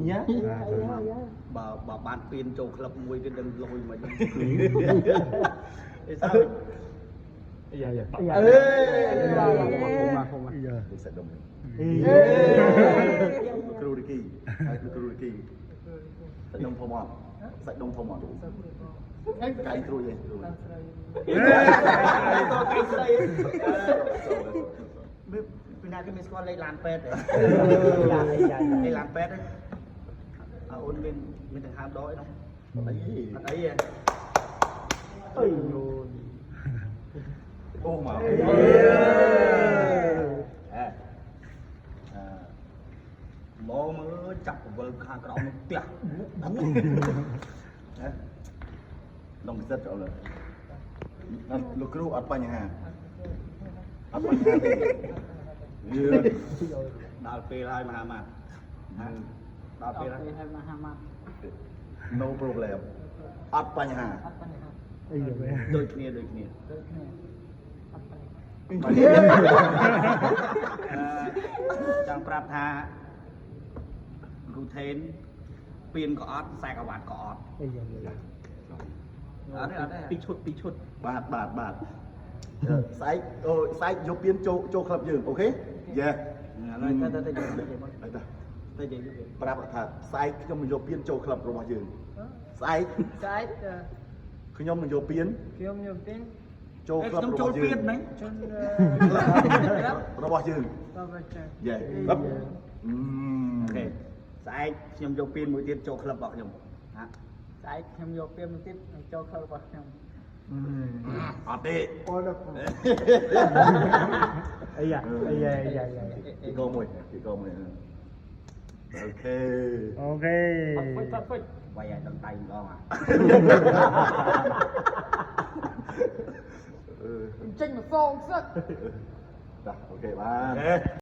ញ៉ា បើបើបានពៀនចូលក្លឹបមួយទៀតដឹងលុយមិនអេសា យ៉ាយ៉ា អេ មកមកយ៉ា នេះសាច់ដុំគ្រូរីគីហើយគ្រូរីគីសាច់ដុំធំអត់សាច់ដុំធំអត់កែគ្រូយឯងគ្រូ តកៃស្រីមានពីណាគេមានស្គាល់លេខឡានពេទ្យទេលេខឡានពេទ្យទេអើអូនមានមានដង្ហើមដកអីនោះ អី អត់អីទេ អើយយ អូមក អេមកមើលចាប់ពវលខាងក្រោមនោះផ្ទះ ហ៎ឡងពិសិដ្ឋចូលលើលោកគ្រូអត់បញ្ហាអត់បញ្ហាទេយឺ ដល់ពេលហើយមហាមាត្រដល់ពេលហើយ ហើយមហាមាត្រ No problem អត់បញ្ហា អត់បញ្ហា អីយ៉ា ដូចគ្នាដូចគ្នា ដូចគ្នាអត់បញ្ហា ចង់ប្រាប់ថាគ្រូថេនពៀនក៏អត់ខ្សែក្រវ៉ាត់ក៏អត់ អីយ៉ា អត់ទេអត់ទេ ពីរឈុតពីរឈុត បាទបាទបាទស្អែកអូស្អែកយកពៀនចូលចូលក្លឹបយើង OK yeah ឥឡូវទៅទៅទៅទៅ អីតា ទៅនិយាយ ប្រាប់ថាស្អែកខ្ញុំនឹងយកពៀនចូលក្លឹបរបស់យើងស្អែក ស្អែក ខ្ញុំនឹងយកពៀន ខ្ញុំយកពៀន ចូលក្លឹប ខ្ញុំចូល របស់យើង ពៀនហ្នឹង ជន់ របស់យើង របស់យើង yeah ក្លឹប OK ស្អែកខ្ញុំយកពៀនមួយទៀតចូលក្លឹបរបស់ខ្ញុំណា ស្អែកខ្ញុំយកពៀនមួយទៀតនឹងចូលក្លឹបរបស់ខ្ញុំ អត់ទេ អូនអីយ៉ាអីយ៉ាអីយ៉ា គេកមួយគេកមួយ OK OK អត់ហ្វិចអត់ហ្វិច វាយឲ្យដឹងដៃម្ដងអា ចេញមកសងសឹក តា OK បាទ